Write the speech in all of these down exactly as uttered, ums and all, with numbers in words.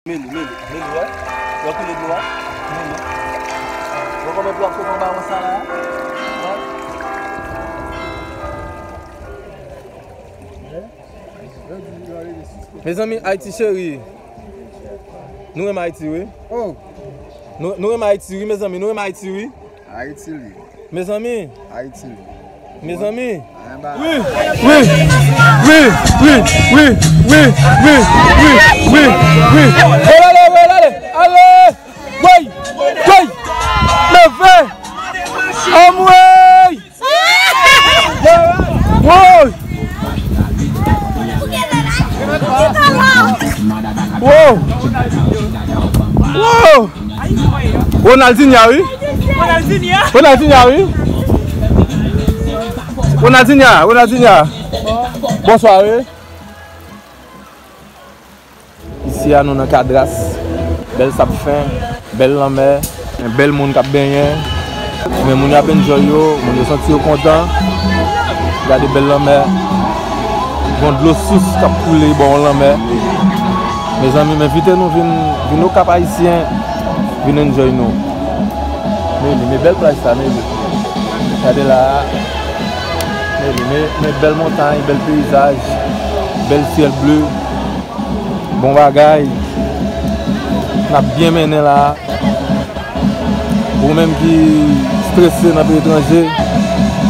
Meli, meli, meli, wè. Wè koulè dlo a? Meli. Wè kòman dlo ap sot anba wòch sa la? Wè. Mezanmi, Ayiti cheri. Nou renmen Ayiti, wi. Oh. Nou, nou renmen Ayiti, wi, mezanmi. Nou renmen Ayiti, wi. Ayiti li. Mezanmi. Ayiti li. Mezanmi. Anyen ba. Wi, wi, wi, wi. Wè l ale, wè l ale. Ale. Woy, woy. Leve. Anmwey. Woy. Wow! Wow! Ronaldinho, wi. Ronaldinho. Ronaldinho, wi. Ronaldinho, Ronaldinho. Bonswa, wi. Isi a nou nan Cadras. Bèl sab fen, bèl lanmè, bèl moun k ap benyen. Men moun yo ap enjoy yo, moun yo santi yo kontan. Gade bèl lanmè. Gon dlo sous k ap koule bò yon lanmè. Mezanmi, m envite nou vin, vin Okap Ayisyen, vin enjoy nou. Men li, men bèl plaj sa, men li. Gade la. Men li, men, men bèl montay, bèl peyizaj, bèl syèl ble. Bon bagay. N ap byen mennen la. Ou menm ki strese nan peyi etranje,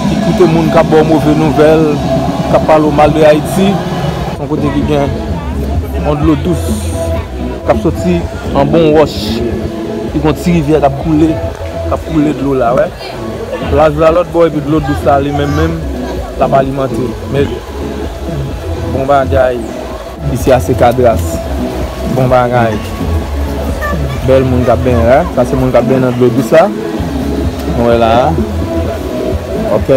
ki koute moun k ap ba w move nouvèl, k ap pale w mal de Ayiti, se yon kote ki gen yon dlo dous k ap soti anba yon wòch, ki gen yon ti rivyè k ap koule, k ap koule dlo la, wè. Plaj la lòt bò, epi dlo dous la li menm menm, l ap alimante. Men, bon bagay. Isi a se Cadras. Bon bagay. Bèl moun k ap benyen la. Sa se moun k ap benyen nan dlo dous la. Nou wè la. Ok.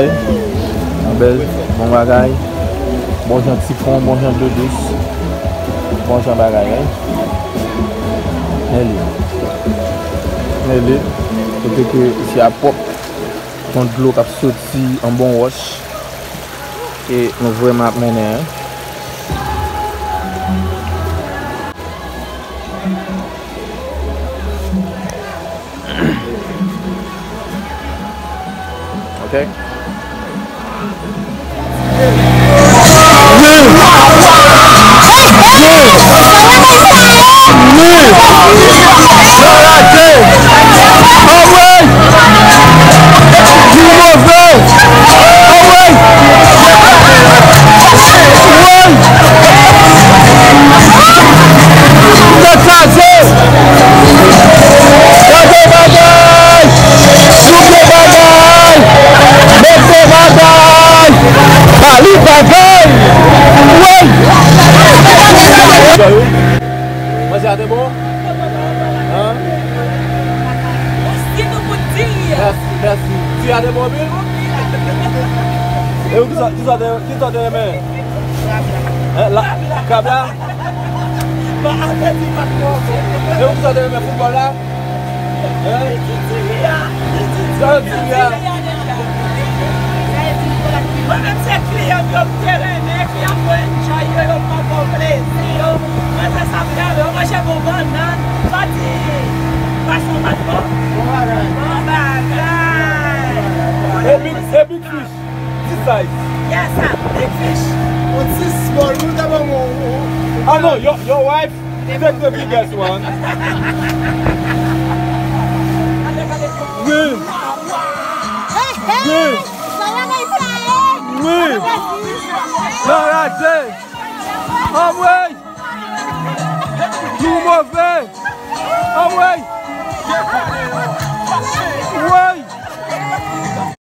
Bèl. Bon bagay. Bon jan ti pon, bon jan dlo dous. Bon jan bagay, wi. Men li. Men li. Kote ke isi a pwòp. Yon dlo k ap soti anba yon wòch. E nou vrèman ap mennen, en. Ok. Tèt chaje! Gade bagay! Souke bagay! Mete bagay! Bali bagay! Woy! Manje a te bon? Hein? Mèsi, mèsi. Ti a te bon anpil? E ou kisa, kisa te, kisa te renmen? Hein, la, krab la? Bon, apeti pa twò. E ou kisa te renmen foutbòl la? Hein? Li di diri a. Li di diri a. Mwen menm se kliyan m yo m te renmen, ki ap enjoy yo, yo pran bon plezi yo. Mwen fè sa pou yo, yo manje bon bannann, sòti pwason pat bon. Bon bagay. Bon bagay. E big, e big fish. This size. Yes, sir. Big fish. On ti small, nou ta ban mwen. Ah non, your, your wife take the biggest one. Wi. Wi. Wi. Anraje. Anmwey. Nou move.